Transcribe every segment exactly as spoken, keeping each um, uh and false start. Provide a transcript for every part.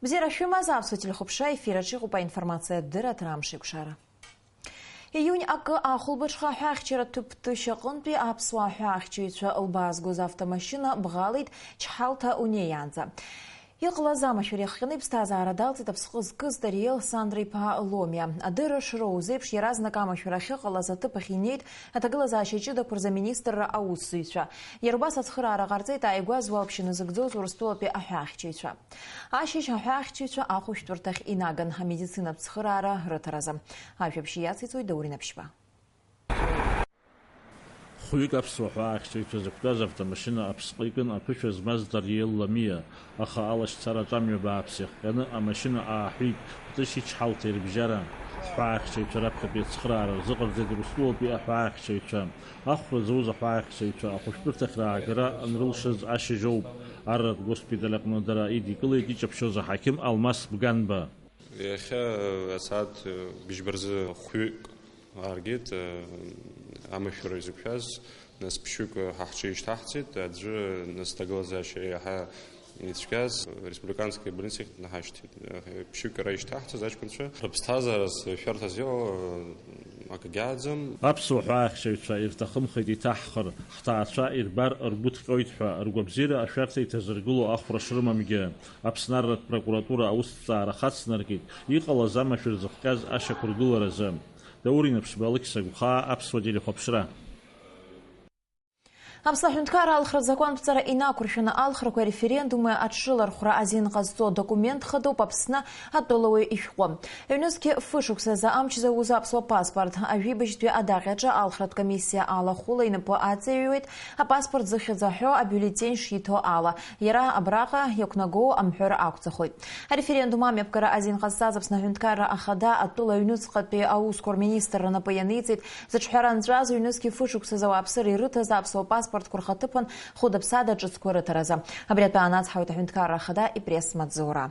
Бзиара шәымаз, аԥсуа телехәаԥшра ефир аҿы иҟоуп аинформациатә дырраҭара Амшеикәшара. Июнь акы ахәылбыҽха аҳәаахьчара ҭыԥ ҭышьа аҟынтәи аԥсуа аҳәаахьчаҩцәа лбаазгоз автомашьына бӷалеит Чҳалҭа унеиаанӡа. Иҟалаз амашәыр иахҟьаны иԥсҭазаара далҵит аԥсҟы зкыз Тариел Сандра-иԥа Ломиа. Адырра шроуз еиԥш, иаразнак амашәыр ахьыҟалаз аҭыԥ ахь инеит аҭагылазаашьа ҷыдақәа рзы аминистрра аусзуҩцәа. Иара убас ацхыраара ҟарҵеит ааигәа зуалԥшьа назыгӡоз Урыстәылатәи аҳәаахьчаҩцәа. Ашьыжь аҳәаахьчаҩцәа ахәышәтәырҭахь инаган амедицинатә цхыраара рыҭаразы. Ажәабжь иациҵоит Даур Инаԥшьба. Хәҩык аԥсуа ҳәаахьчаҩцәа зықәтәаз автомашьына аԥсҟы икын аԥышәа змаз Тариел Ламиа, аха алашьцара аҿамҩа бааԥс иахҟьаны амашьына ааҳәит Птыши Чҳалҭеи рыбжьара. Ҳҳәаахьчаҩцәа раԥхьатәи ацхыраара рзыҟарҵеит Урыстәылатәи аҳәаахьчаҩцәа. Ахәра зауз аҳәаахьчаҩцәа ахәышәтәырҭахь раагара анрылшаз ашьыжьоуп. Арратә госпиталь аҟны дара идикылеит иҷаԥшьоз аҳақьым Алмас Бганба. Иахьа асааҭ быжьба рзы хәҩык ааргеит, амашәыр изықәшәаз, нас ԥшьҩык ҳа ҳҿы ишьҭаҳҵеит, аӡәы, нас, аҭагылазаашьа иаҳа ицәгьаз республиканская больница ихь днаҳашьҭит. Ԥшьҩык ара ишьҭаҳҵаз аҷкәынцәа рыԥсҭазаараз шәарҭас иҟоу акгьы ааӡам. Аԥсуа ҳәаахьчаҩцәа ирҭахымхеит иҭаҳхыр, ҳҭаацәа ирбар ргәы ҭҟьоит ҳәа, ргәабзиара ашәарҭа иҭазыргыло ахәра шрымамгьы. Аԥсны арратә прокуратура аусҭҵаара хацнаркит иҟалаз амашәыр зыхҟьаз ашьақәыргыларазы. Даур Инаԥшьба, Алықьса Гәхаа, Аԥсуа телехәаԥшра. Аԥсны аҳәынҭқарра алхратә закәанԥҵара инақәыршәаны алхрақәа ареферендуми аҽрылархәра азин ҟазҵо адокумент хадоуп Аԥсны атәылауаҩ ишәҟәы. Ҩнызқьи фышықәсазы амч зауз аԥсуа паспорт ажәибжьтәи адаҟьаҿы алхратә комиссиа алахәыла инапы аҵаҩуеит, апаспорт зыхьӡ аҳәо абиуллетень шиҭо ала. Иара абраҟа иақәнагоу амҳәыр ақәӡахоит. Ареферендум амҩаԥгара азин ҟазҵаз Аԥсны аҳәынҭқарра ахада атәыла аҩныҵҟатәи аусқәа рминистрра напы ианиҵеит. Зыҿҳәара нҵәаз ҩнызқьи фышықәсазы ауааԥсыра ирыҭаз аԥсуа паспортқәа рхаҭыԥан хәыда-ԥсада ҿыцқәа рыҭаразы. Абри атәы аанацҳауеит аҳәынҭқарра ахада ипресс-маҵзура.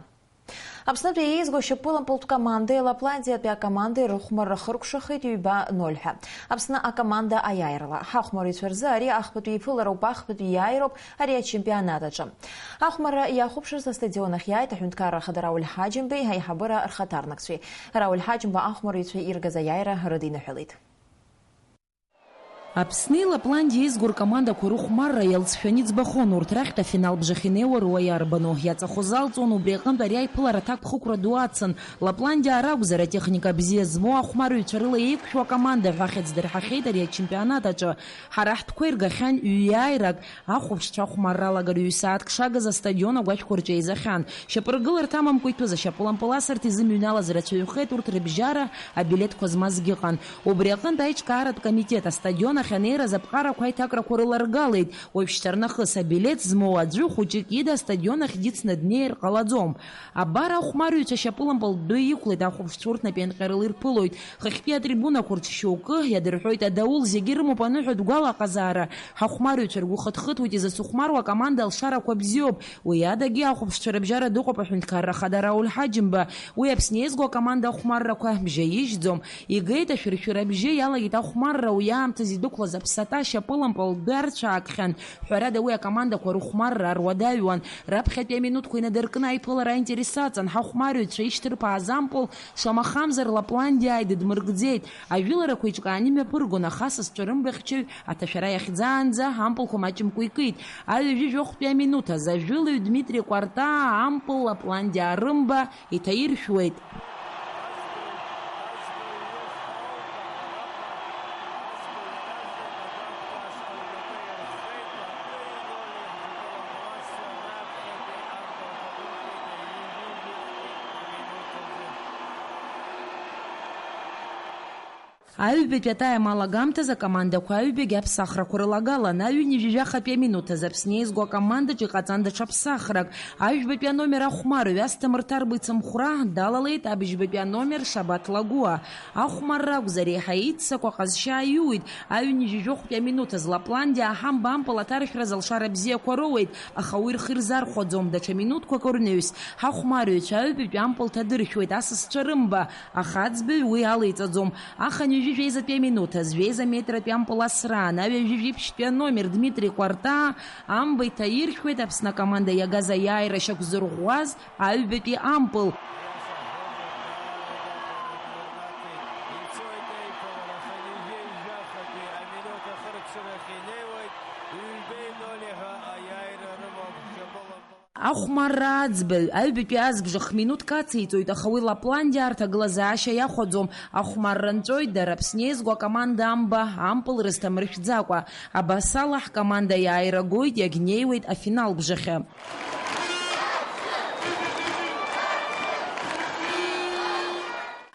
Аԥснытәи еизго ашьапылампылтә командеи Лапландиатәи акомандеи рыхәмарра хыркәшахеит ҩба ноль ҳәа. Аԥсны акоманда аиааирала. Ҳахәмарыҩцәа рзы ари ахԥатәи иԥылароуп, ахԥатәи иааироуп ари ачемпионат аҿы. Ахәмарра иахәаԥшырц астадион ахь иааит аҳәынҭқарра ахада Рауль Ҳаџьымбеи аиҳабыра рхаҭарнакцәеи. Рауль Ҳаџьымба ахәмарыҩцәа иргаз аиааира рыдиныҳәалеит. Аԥсни Лапландиа еизго ркомандақәа рыхәмарра иалҵшәаны иӡбахон, урҭ рахьтә афинал бжахь инеиуа руа иарбану. Иаҵахо залҵуан, убри аҟынтә ари аиԥылара аҭакԥхықәра ду ацын. Лапландиаа ракәзар, атехника бзиа змоу ахәмарыҩцәа рыла еиқәшәо акоманда ҳәа ахьӡ дырҳахьеит ари ачемпионат аҿы. Ҳара ҳтәқәа иргахьан ҩ-иааирак, ахәаԥшцәа ахәмарра алагар ҩ-сааҭк шагыз астадион агәашәқәа рҿы еизахьан. Шьапыргыларҭа амамкәа иҭәыз ашьапылампыл асырҭ изымҩналаз рацәаҩхеит, урҭ рыбжьара абилеҭқәа змазгьы ыҟан. Убри аҟынтә аиҿкааратә комитет астадион ахь анеираз аԥҟарақәа аиҭакрақәа рыларгалеит. Уажәшьҭарнахыс абилеҭ змоу аӡәы хәыҷык ида астадион ахь дицны днеир ҟалаӡом. Абар ахәмарыҩцәа ашьапылампыл дәы иқәлеит, ахәаԥшцәа урҭ напеинҟьарыла ирԥылоит. Хыхьтәи атрибунақәа рҿы шьоукы иадырҳәоит адаул, зегьы рымоуп аныҳәатә гәалаҟазаара. Ҳахәмарыҩцәа ргәы хыҭхыҭуеит изацу хәмаруа акоманда алшарақәа бзиоуп. Уи адагьы ахәаԥшцәа рыбжьара дыҟоуп аҳәынҭқарра ахада Рауль Ҳаџьымба. Уи Аԥсны еизго акоманда ахәмаррақәа бжьаижьӡом. Игеит ашәыршәыра бжьы, иалагеит ахәмарра, уи аамҭаз идәықәлаз аԥсаҭа ашьапылампыл дәы арцәаакхьан. Ҳәарада, уи акомандақәа рыхәмарра руадаҩуан. Раԥхьатәи аминуҭқәа инадыркны аиԥылара аинтерес аҵан, ҳахәмарыҩцәа ишьҭырԥааз ампыл, шамахамзар, Лапландиааи дыдмыргӡеит. Ажәыларақәа еиҿкааны имҩаԥыргон, аха асасцәа рымбахьчаҩ аҭашәара иахьӡаанӡа ампылқәа маҷымкәа икит. Аҩажәи жәохәтәи аминуҭ азы ажәылаҩ Дмитри Кәартаа ампыл Лапландиаа рымба иҭаиршәуеит. Аҩбатәи атаим алагамҭазы акомандақәа аҩбагьы аԥсахрақәа рылагалан. Аҩынҩажәи жәахатәи аминуҭ азы Аԥсны еизго акомандаҿы иҟаҵан даҽа ԥсахрак. Аҩбатәи аномер ахәмарҩы Асҭамыр Ҭарба ицымхәра далалеит абыжьбатәи аномер Шабаҭ Лагәуа. Ахәмарра акәзар, еиҳа иццакуа ҟазшьа аиуит. Аҩынҩажәи жәохәтәи аминуҭ азы Лапландиа аҳамба ампыл аҭаршәразы алшара бзиақәа роуеит, аха уи рхы ирзархәаӡом. Даҽа минуҭқәак рнаҩс ҳахәмарҩцәа аҩбатәи ампыл ҭадыршәуеит асасцәа рымба, аха аӡбаҩ уи алеиҵаӡом. Ахынҩ Жәеизатәи аминуҭ азҩеиза метратәи ампыл асраан, аҩажәижәиԥшьтәи аномер Дмитри Кәарта амба иҭаиршәуеит Аԥсны акоманда иагаз аиааира шьақәзырӷәӷәаз аҩбатәи ампыл. Ахәмарра аӡбаҩ аҩбатәи азбжак минуҭк ациҵоит, аха уи Лапландиа арҭагылазаашьа иахәаӡом. Ахәмарра нҵәоит дара Аԥсни еизго акоманда амба, ампыл рызҭамыршәӡакәа. Абасала ҳкоманда иааирагоит, иагьнеиуеит афинал бжахьы.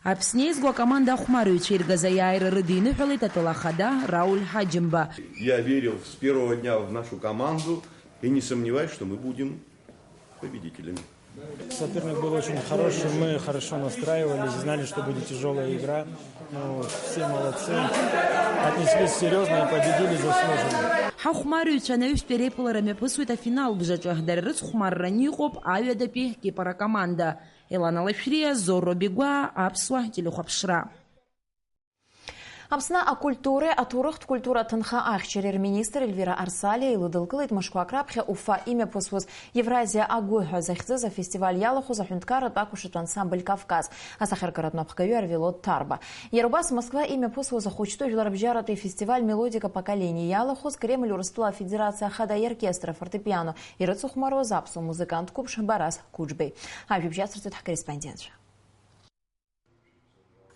Аԥсни еизго акоманда ахәмарыҩцәа иргаз аиааира рыдиныҳәалеит атәыла ахада Рауль Ҳаџьымба. Я верил с первого дня в нашу команду и не сомневаюсь, что мы будем победителями. Соперник был очень хороший, мы хорошо настраивались, знали, что будет тяжелая игра. Ну, все молодцы, отнеслись серьезно и победили заслуженно. Ҳахәмарыҩцәа анаҩстәи реиԥылара мҩаԥысуеит афинал бжаҿы. Дара рыцхәмарраны иҟоуп аҩадатәи Кипр акоманда. Елана Лашәриа, Зорро Бигәаа, Аԥсуа телехәаԥшра. Аԥсны акультуреи аҭоурыхтә культура аҭынха ахьчареи рминистр Ельвира Арсалиа илыдылкылеит мышқәак раԥхьа Уфа имҩаԥысуаз Евразиа агәы ҳәа захьӡыз афестиваль иалахәыз аҳәынҭқарратә акәашатә ансамбль Кавказ асахьаркыратә напхгаҩы Арвелод Ҭарба. Иара убас Москва имҩаԥысуаз ахәыҷтәы жәларбжьаратәи афестиваль Мелодика поколения иалахәыз Кремль Урыстәыла Афедерациа Ахада иоркестр афортепиано ирыцыхәмаруаз аԥсуа музыкант қәыԥш Барас Кәыџбеи. Ажәабжь ацырҵоит ҳкорреспондентцәа.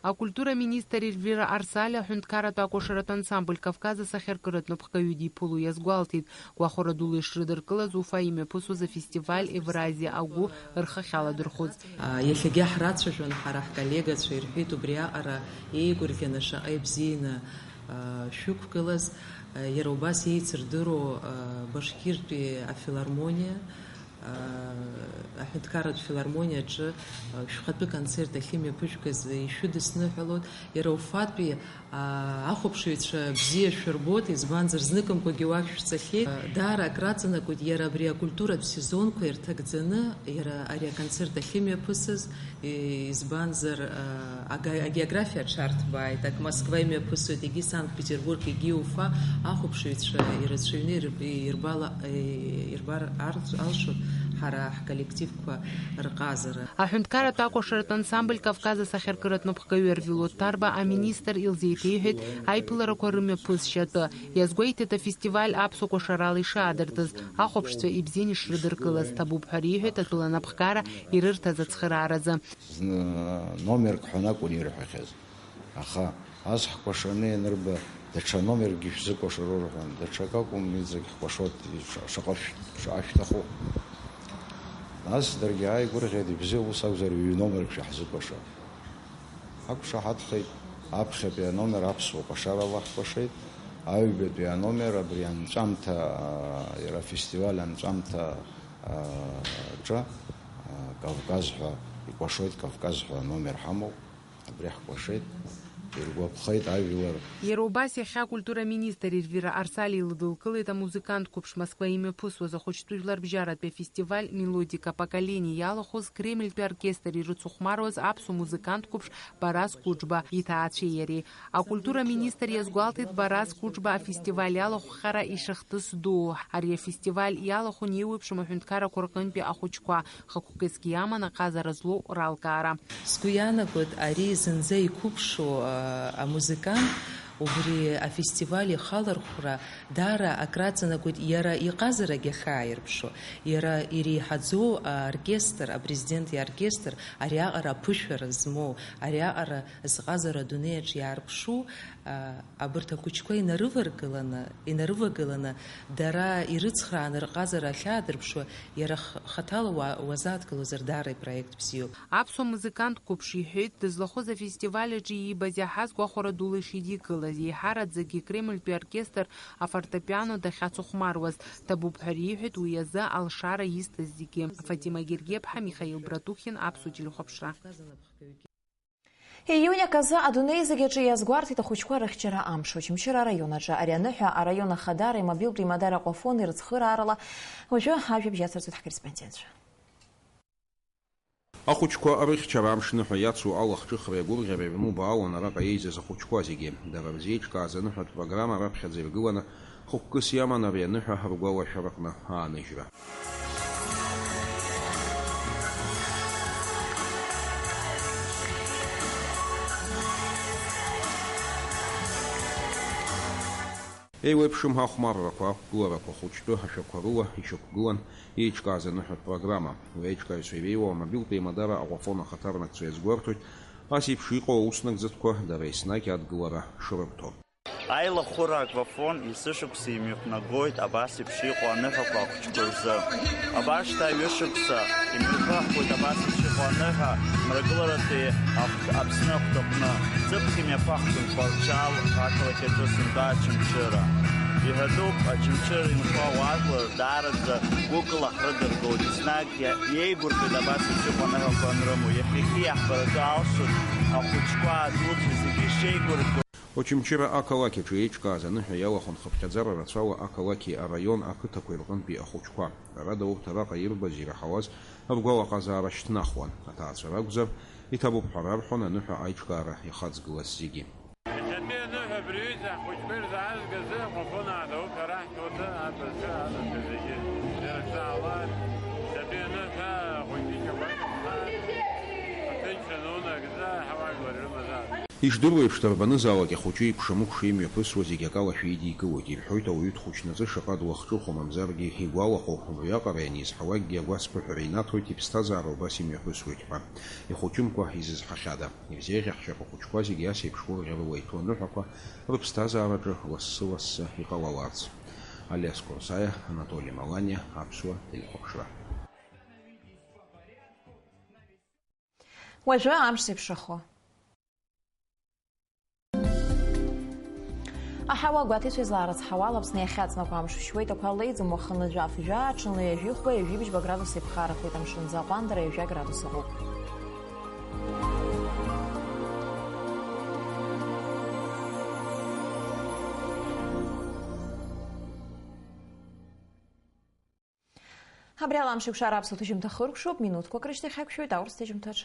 Акультура министр Ельвира Арсалиа аҳәынҭқарратә акәашаратә ансамбль Кавказ асахьаркыратә напхгаҩы диԥыло иазгәалҭеит, гәахәара дула ишрыдыркылаз Уфа имҩаԥысуаз афестиваль Евразиа агәы рхахьала дырхәыц. Иахьагьы ҳрацәажәон ҳара ҳколлегацәа, ирҳәеит убри аҟара еигәырӷьаны шаҟа ибзианы шәықәгылаз, иара убас еицырдыруа Башкиртәи афилармониа, аҳәынҭқарратә филармониаҿы шәхатәы концерт ахьымҩаԥыжәгаз ишәыдысныҳәалоит. Иара Уфатәи ахәаԥшыҩцәа бзиа шәырбоит, избанзар, зныкымкәагьы уахь шәцахьеит. Даара акраҵанакуеит иара абри акультуратә сезонқәа ирҭагӡаны, иара ари аконцерт ахьымҩаԥысыз, избанзар, ага-, агеографиа аҽарҭбааит, ак Москва имҩаԥысуеит, егьи Санкт-Петербург, егьи Уфа, ахәаԥшыҩцәа ирацәаҩны ирб-, ирбала, ирбар арц-, алшоит ҳара ҳколлективқәа рҟазара. Аҳәынҭқарратә акәашаратә ансамбль Кавказ асахьаркыратә напхгаҩы Арвелод Ҭарба аминистр илзеиҭеиҳәеит аиԥыларақәа рымҩаԥысшьа атәы. Иазгәеиҭеит, афестиваль аԥсуа кәашарала ишаадыртыз, ахәаԥшцәа ибзианы ишрыдыркылаз. Ҭабуп ҳәа риҳәеит атәыла анапхгара ирырҭаз ацхырааразы. Зны номерк ҳәа акәын ирҳәахьаз. Аха ас ҳкәашаны ианырба, даҽа номеркгьы шәзыкәашароу рҳәон, даҽак акәым, иҵегь ҳкәашоит, ша-, шаҟа шә-, шаҟа шәҭаху. Нас даргьы ааигәырӷьеит, ибзиоуп, ус акәзар, ҩ-номерк шәаҳзыкәаша. Ҳақәшаҳаҭхеит, аԥхьатәи аномер аԥсуа кәашарала ҳкәашеит, аҩбатәи аномер абри анҵәамҭа, аа, иара афестиваль анҵәамҭа, аа, ҿы, аа, Кавказ ҳәа икәашоит, Кавказ ҳәа аномер ҳамоуп. Абри ҳкәашеит, иргәаԥхеит ажәлар. Иара убас иахьа акультура министр Ельвира Арсалиа илыдылкылеит амузыкант қәыԥш Москва имҩаԥысуаз ахәыҷтәы жәларбжьаратәи афестиваль Мелодика поколения иалахәыз Кремльтәи оркестр ирыцыхәмаруаз аԥсуа музыкант қәыԥш Барас Кәыџба иҭаацәеи иареи. Акультура министр иазгәалҭеит Барас Кәыџба афестиваль иалахәхара ишахҭыс ду. Ари афестиваль иалахәын еиуеиԥшым аҳәынҭқаррақәа рҟынтәи ахәыҷқәа, хықәкысгьы иаман аҟазара злоу ралкаара. Сгәы иаанагоит, ари зынӡа иқәыԥшу, а, амузыкант убри афестиваль ихалархәра даара акраҵанакуеит иара иҟазарагь ахьааирԥшуа, иара иреиҳаӡоу аоркестр, апрезидент иоркестр ариаҟара аԥышәара змоу, ариаҟара зҟазара адунеиаҿ иаарԥшу, а, абарҭ ахәыҷқәа инарываргыланы, инарывагыланы, дара ирыцхрааны рҟазара ахьаадырԥшуа, иара х-, хаҭала уа-, уазааҭгылозар даара ипроект бзиоуп. Аԥсуа музыкант қәыԥш иҳәеит, дызлахәыз афестиваль аҿы иибаз иаҳаз гәахәара дула ишидикылаз, еиҳараӡакгьы Кремльтәи оркестр афортепиано дахьацыхәмаруаз. Ҭабуп ҳәа риҳәеит уи азы алшара изҭаз зегьы. Фатима Гергеԥҳа, Михаил Братухин, Аԥсуа телехәаԥшра. Иуни аказы адунеи зегь аҿы иазгәарҭеит ахәыҷқәа рыхьчара амш. Очамчыра араион аҿы ари аныҳәа араион ахадара имобилтә имадара Аҟәафон ирыцхыраарала уажәы ажәабжь ацырҵоит ҳкорреспондентцәа. Ахәыҷқәа рыхьчара амш ныҳәа иацу алахҿыхреи агәырӷьареи рнубаалон араҟа еизаз ахәыҷқәа зегьы. Дара рзы еиҿкааз аныҳәатә программа раԥхьаӡа иргыланы, хықәкыс иаман ари аныҳәа ргәалашәараҟны ааныжьра. Еиуеиԥшым ахәмаррақәа, ақәгыларақәа хәыҷтәы ашәақәа рыла ишьақәгылан еиҿкааз аныҳәатә программа. Уи аиҿкааҩцәа иреиуоу амобилтә еимадара Аҟәафон ахаҭарнакцәа иазгәарҭоит, ас еиԥш иҟоу аус нагӡатәқәа дара еснагь адгылара шрымҭо. Аилахәыра Аҟәафон есышықәса имҩаԥнагоит абас еиԥш иҟоу аныҳәақәа ахәыҷқәа рзы. Абар шьҭа ҩышықәса имҩаԥаҳгоит абас еиԥш иҟоу аныҳәа Мрагыларатәи ахә-, Аԥсны ахәҭаҟны. Ҵыԥх имҩаԥаҳгон Тҟәарчал ақалақь аҿы сынтәа Очамчыра. Иҳәатәуп, Очамчыра инхо ауаажәлар даараӡа гәыкала ҳрыдыргоит, еснагь иа-, иеигәырӷьоит абас еиԥш иҟоу аныҳәақәа анрымоу. Иахьагьы иаҳбаратәы алшоит ахәыҷқәа, адуцәа зегьы шеигәырӷьо. Очамчыра ақалақь аҿы еиҿкааз аныҳәа иалахәын хыԥхьаӡара рацәала ақалақьи араион ақыҭақәеи рҟынтәи ахәыҷқәа. Ҳәарада, урҭ араҟа ирбаз, ираҳауаз ргәалаҟазаара шьҭнахуан. Аҭаацәа ракәзар, иҭабуп ҳәа рарҳәон аныҳәа аиҿкаара иахаҵгылаз зегьы. Иахьатәи аныҳәа абри аҩыза ҳхәыҷқәа ирзаазгаз Аҟәафон аадаоуп ҳәа раҳҭоит, атәазы, анацәа зегьы ирыхьӡаала. Иахьатәи аныҳәа ахәыҷы шьапашьапха, аҭынчра нунагӡа, ҳауаажәлар ирымазаап. Ишдыруеиԥш, дарбанызаалак ахәыҷы икәша-мыкәша имҩаԥысуа зегь акалашәа идикылоит, ирҳәоит ауаҩы дхәыҷнаҵы шаҟа длахҿыху мамзаргьы игәалаҟоу, убриаҟара ианизҳауа акгьы агәацԥыҳәара инаҭоит, иԥсҭазаара убас имҩаԥысуеит ҳәа. Ихәыҷымкәа изызҳахьада? Ирзеиӷьаҳшьап ахәыҷқәа зегьы ас еиԥш гәырӷьарыла иҭәу аныҳәақәа рыԥсҭазаараҿы лассы-лассы иҟалаларц. Алиас Курсаиа, Анатоли Маланиа, Аԥсуа телехәаԥшра. Уажәы амш зеиԥшрахо. Аҳауа гәаҭеицәа излаарыцҳауа ала Аԥсны иахьаҵнакуа амш шьуеит, ақәа леиӡом, уахынла жәаф-жәаа, аҽынла ҩажәи хәба, ҩажәи бжьба градус еиԥхарахоит, амшынӡы аҟәандара ҩажәа градус ыҟоуп. Абри ала амш еиқәшара аԥсуа ҭыжьымҭа хыркәшоуп, минуҭқәак рышьҭахь ҳақәшәоит аурыс ҭыжьымҭаҿ.